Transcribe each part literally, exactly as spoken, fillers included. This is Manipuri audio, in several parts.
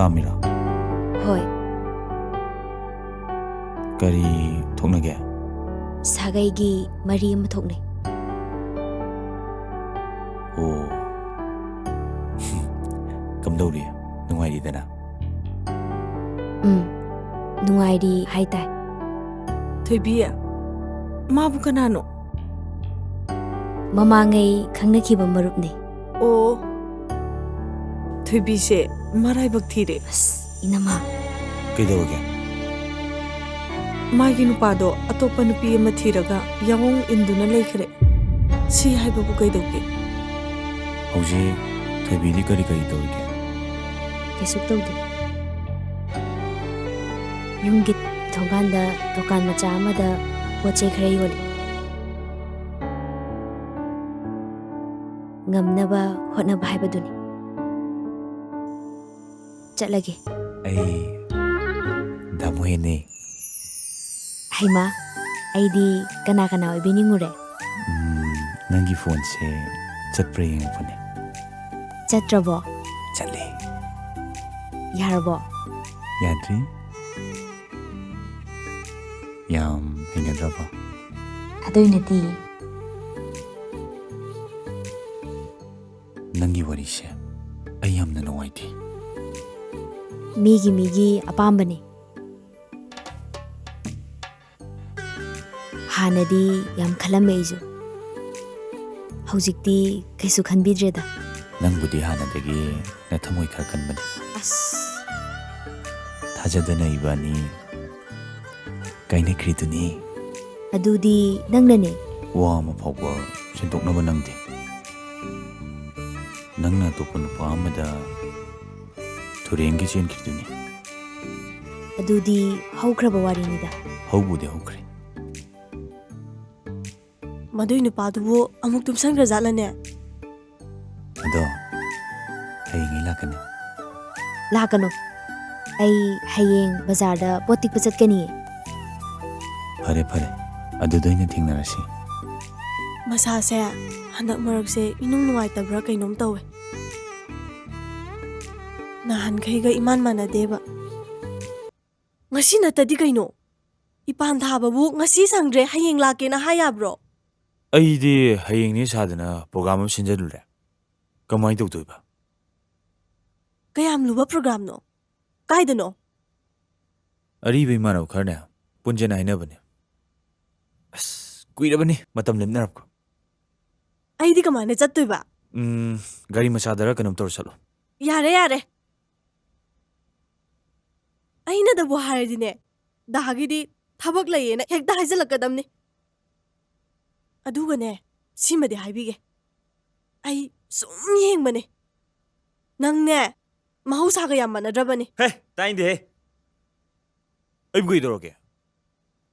ꯄꯥꯝꯃꯤꯔꯣ? ꯍꯣꯏ꯫ ꯀꯔꯤ ꯊꯣꯛꯅꯒꯦ? ꯁꯥꯒꯩꯒꯤ ꯃꯔꯤ ꯑꯃ ꯊꯣꯛꯅꯩ꯫ ꯑꯣ꯫ ꯀꯝꯗꯧꯔꯤ? ꯅꯨꯡꯉꯥꯏꯔꯤꯗꯅ? ꯎꯝ, ꯅꯨꯡꯉꯥꯏꯔꯤ ꯍꯥꯏꯇꯥꯏ꯫ ꯊꯣꯏꯕꯤ, ꯃꯥꯕꯨ ꯀꯅꯥꯅꯣ? ꯃꯃꯥꯡꯉꯩ ꯈꯪꯅꯈꯤꯕ ꯃꯔꯨꯞꯅꯤ꯫ ꯑꯣ, ꯊꯣꯏꯕꯤꯁꯦ ꯃꯔꯥꯏꯕꯛ ꯊꯤꯔꯦ꯫ ꯑꯁ, ꯏꯅꯝꯃ꯫ ꯀꯩꯗꯧꯔꯒꯦ? ꯃꯥꯒꯤ ꯅꯨꯄꯥꯗꯣ ꯑꯇꯣꯞꯄ ꯅꯨꯄꯤ ꯑꯃ ꯊꯤꯔꯒ ꯌꯥꯑꯣꯡ ꯏꯟꯗꯨꯅ ꯂꯩꯈ꯭ꯔꯦ꯫ ꯁꯤ ꯍꯥꯏꯕꯕꯨ ꯀꯩꯗꯧꯒꯦ? ꯍꯧꯖꯤꯛ ꯊꯣꯏꯕꯤꯗꯤ ꯀꯔꯤ ꯀꯔꯤ ꯇꯧꯔꯤꯒꯦ? ꯀꯩꯁꯨ ꯇꯧꯗꯦ꯫ ꯌꯨꯝꯒꯤ ꯊꯣꯡꯒꯥꯟꯗ ꯗꯨꯀꯥꯟ ꯃꯆꯥ ꯑꯃꯗ ꯄꯣꯠ ꯆꯩ ꯈꯔ ꯌꯣꯜꯂꯤ꯫ ꯉꯝꯅꯕ ꯍꯣꯠꯅꯕ ꯍꯥꯏꯕꯗꯨꯅꯤ꯫ ꯆꯠꯂꯒꯦ꯫ ꯑꯩ ꯗꯥꯃꯨꯍꯦꯅꯦ꯫ ꯍꯩꯃꯥ, ꯑꯩꯗꯤ ꯀꯅꯥ ꯀꯅꯥ ꯑꯣꯏꯕꯤ ꯅꯤꯡꯉꯨꯔꯦ? ꯎꯝ, ꯅꯪꯒꯤ ꯐꯣꯟꯁꯦ ꯆꯠꯄ꯭ꯔꯥ ꯌꯦꯡꯉꯛꯄꯅꯦ꯫ ꯆꯠꯇ꯭ꯔꯕꯣ? ꯆꯠꯂꯦ꯫ ꯌꯥꯔꯕꯣ? ꯌꯥꯗ꯭ꯔꯤ꯫ ꯌꯥꯝ ꯍꯩꯅꯗ꯭ꯔꯕꯣ? ꯑꯗꯨꯏ ꯅꯠꯇꯤꯌꯦ꯫ ꯅꯪꯒꯤ ꯋꯥꯔꯤꯁꯦ ꯑꯩ ꯌꯥꯝꯅ ꯅꯨꯡꯉꯥꯏꯇꯦ꯫ ꯃꯤꯒꯤ ꯃꯤꯒꯤ ꯑꯄꯥꯝꯕꯅꯤ꯫ ꯍꯥꯟꯅꯗꯤ ꯌꯥꯝ ꯈꯜꯂꯝꯃꯦ ꯑꯩꯁꯨ꯫ ꯍꯧꯖꯤꯛꯇꯤ ꯀꯩꯁꯨ ꯈꯟꯕꯤꯗ꯭ꯔꯦꯗ꯫ ꯅꯪꯕꯨꯗꯤ ꯍꯥꯟꯅꯗꯒꯤ ꯅꯊꯃꯣꯏ ꯈꯔ ꯀꯟꯕꯅꯤ꯫ ꯑꯁ꯫ ꯊꯥꯖꯗꯅ ꯏꯕꯥꯅꯤ ꯀꯥꯏꯅꯈ꯭ꯔꯤꯗꯨꯅꯤ꯫ ꯑꯗꯨꯗꯤ ꯅꯪꯅꯅꯦ꯫ ꯋꯥ ꯑꯃ ꯐꯥꯎꯕ ꯁꯦꯡꯗꯣꯛꯅꯕ ꯅꯪꯗꯦ꯫ ꯅꯪꯅ ꯑꯇꯣꯞꯄ ꯅꯨꯄꯥ ꯑꯃꯗ ꯊꯨꯔꯦꯟꯒꯤ ꯆꯦꯟꯈ꯭ꯔꯤꯗꯨꯅꯤ꯫ ꯑꯗꯨꯗꯤ ꯍꯧꯈ꯭ꯔꯕ ꯋꯥꯔꯤꯅꯤꯗ꯫ ꯍꯧꯕꯨꯗꯤ ꯍꯧꯈ꯭ꯔꯦ꯫ ꯃꯗꯨꯏ ꯅꯨꯄꯥꯗꯨꯕꯨ ꯑꯃꯨꯛ ꯇꯨꯝꯁꯟꯈ꯭ꯔꯖꯥꯠꯂꯅꯦ? ꯑꯗꯣ, ꯍꯌꯦꯡ ꯑꯩ ꯂꯥꯛꯀꯅꯤ꯫ ꯂꯥꯛꯀꯅꯨ꯫ ꯑꯩ ꯍꯌꯦꯡ ꯕꯖꯥꯔꯗ ꯄꯣꯠ ꯇꯤꯛꯄ ꯆꯠꯀꯅꯤꯌꯦ꯫ ꯐꯔꯦ, ꯐꯔꯦ꯫ ꯑꯗꯨꯗ ꯑꯣꯏꯅ ꯊꯦꯡꯅꯔꯁꯤ꯫ ꯃꯁꯥꯁꯦ ꯍꯟꯗꯛ ꯃꯔꯛꯁꯦ ꯏꯅꯨꯡ ꯅꯨꯡꯉꯥꯏꯇꯕ꯭ꯔꯥ ꯀꯩꯅꯣꯝ ꯇꯧꯋꯦ꯫ ꯅꯍꯥꯟꯈꯩꯒ ꯏꯃꯥꯟ ꯃꯥꯟꯅꯗꯦꯕ꯫ ꯉꯁꯤ ꯅꯠꯇꯗꯤ ꯀꯩꯅꯣ? ꯏꯄꯥꯟ ꯊꯥꯕꯕꯨ ꯉꯁꯤ ꯁꯪꯗ꯭ꯔꯦ, ꯍꯌꯦꯡ ꯂꯥꯛꯀꯦꯅ ꯍꯥꯏ ꯌꯥꯕ꯭ꯔꯣ? ꯑꯩꯗꯤ ꯍꯌꯦꯡꯅꯦ ꯁꯥꯗꯅ ꯄ꯭ꯔꯣꯒ꯭ꯔꯥꯝ ꯑꯃ ꯁꯤꯟꯖꯜꯂꯨꯔꯦ꯫ ꯀꯃꯥꯏ ꯇꯧꯗꯣꯏꯕ? ꯀꯌꯥꯝ ꯂꯨꯕ ꯄ꯭ꯔꯣꯒ꯭ꯔꯥꯝꯅꯣ? ꯀꯥꯏꯗꯅꯣ? ꯑꯔꯤꯕ ꯏꯃꯥꯟꯅꯕ ꯈꯔꯅꯦ ꯄꯨꯟꯁꯦꯅ ꯍꯥꯏꯅꯕꯅꯦ꯫ ꯑꯁ, ꯀꯨꯏꯔꯕꯅꯤ ꯃꯇꯝ ꯂꯦꯞꯅꯔꯛꯄ꯫ ꯑꯩꯗꯤ ꯀꯃꯥꯏꯅ ꯆꯠꯇꯣꯏꯕ? ꯎꯝ, ꯒꯥꯔꯤ ꯃꯆꯥꯗꯔ ꯀꯩꯅꯣꯝ ꯇꯧꯔ ꯆꯠꯂꯣ꯫ ꯌꯥꯔꯦ, ꯌꯥꯔꯦ꯫ ꯑꯩꯅꯗꯕꯨ ꯍꯥꯏꯔꯗꯤꯅꯦ, ꯗꯥꯒꯤꯗꯤ ꯊꯕꯛ ꯂꯩꯌꯦꯅ ꯍꯦꯛꯇ ꯍꯥꯏꯖꯜꯂꯛꯀꯗꯕꯅꯤ꯫ ꯑꯗꯨꯒꯅꯦ, ꯁꯤꯃꯗꯤ ꯍꯥꯏꯕꯤꯒꯦ꯫ ꯑꯩ ꯁꯨꯝ ꯌꯦꯡꯕꯅꯦ꯫ ꯅꯪꯅꯦ, ꯃꯍꯧꯁꯥꯒ ꯌꯥꯝ ꯃꯥꯟꯅꯗ꯭ꯔꯕꯅꯤ꯫ ꯍꯦ, ꯇꯥꯏꯟꯗꯦꯍꯦ꯫ ꯑꯩꯕꯨ ꯀꯩꯗꯧꯔꯒꯦ?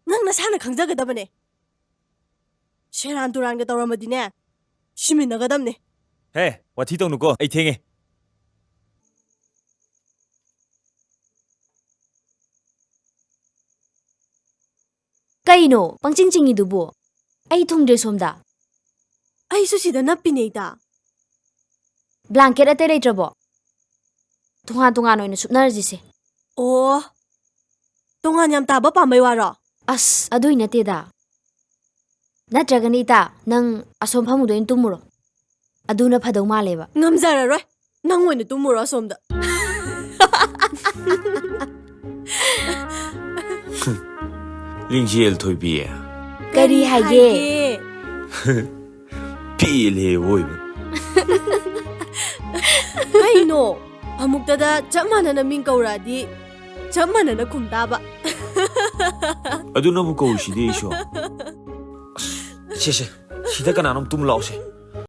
ꯅꯪ ꯅꯁꯥꯅ ꯈꯪꯖꯒꯗꯕꯅꯦ꯫ ꯁꯦꯔꯥꯟ ꯇꯨꯔꯥꯟꯒ ꯇꯧꯔꯝꯃꯗꯤꯅꯦ, ꯁꯤꯃꯤꯟꯅꯒꯗꯕꯅꯦ꯫ ꯍꯦ, ꯋꯥꯊꯤ ꯇꯧꯅꯨꯀꯣ, ꯑꯩ ꯊꯦꯡꯉꯦ꯫ ꯀꯩꯅꯣ ꯄꯪꯆꯤꯡ ꯆꯤꯡꯉꯤꯗꯨꯕꯨ? ꯑꯩ ꯊꯨꯡꯗ꯭ꯔꯦ ꯁꯣꯝꯗ꯫ ꯑꯩꯁꯨ ꯁꯤꯗ ꯅꯞꯄꯤꯅꯦ, ꯏꯇꯥ꯫ ꯕ꯭ꯂꯥꯡꯀꯦꯠ ꯑꯇꯩ ꯂꯩꯇ꯭ꯔꯕꯣ? ꯇꯣꯉꯥꯟ ꯇꯣꯉꯥꯟ ꯑꯣꯏꯅ ꯁꯨꯞꯅꯔꯁꯤꯁꯦ꯫ ꯑꯣ, ꯇꯣꯉꯥꯟ ꯌꯥꯝ ꯇꯥꯕ ꯄꯥꯝꯕꯩ ꯋꯥꯔꯣ? ꯑꯁ, ꯑꯗꯨꯏ ꯅꯠꯇꯦꯗ꯫ ꯅꯠꯇ꯭ꯔꯒꯅ ꯏꯇꯥ, ꯅꯪ ꯑꯁꯣꯝ ꯐꯃꯨꯡꯗ ꯑꯣꯏꯅ ꯇꯨꯝꯃꯨꯔꯣ꯫ ꯑꯗꯨꯅ ꯐꯗꯧ ꯃꯥꯜꯂꯦꯕ꯫ ꯉꯝꯖꯔꯔꯣꯏ꯫ ꯅꯪ ꯑꯣꯏꯅ ꯇꯨꯝꯃꯨꯔꯣ ꯑꯁꯣꯝꯗ꯫ ꯂꯤꯡꯖꯦꯜ ꯊꯣꯏꯕꯤ꯫ ꯀꯔꯤ ꯍꯥꯏꯒꯦ? ꯄꯦꯜꯂꯦ ꯑꯣꯏꯕ꯫ ꯀꯩꯅꯣ? ꯑꯃꯨꯛꯇꯗ ꯆꯞ ꯃꯥꯟꯅꯅ ꯃꯤꯡ ꯀꯧꯔꯛꯑꯗꯤ ꯆꯞ ꯃꯥꯟꯅꯅ ꯈꯨꯝ ꯇꯥꯕ꯫ ꯑꯗꯨ ꯅꯪꯕꯨ ꯀꯧꯔꯤꯁꯤꯗꯤ ꯑꯩꯁꯨ꯫ ꯑꯁ, ꯁꯦ, ꯁꯦ, ꯁꯤꯗ ꯀꯅꯥꯅꯣꯝ ꯇꯨꯝ ꯂꯥꯛꯑꯣꯁꯦ꯫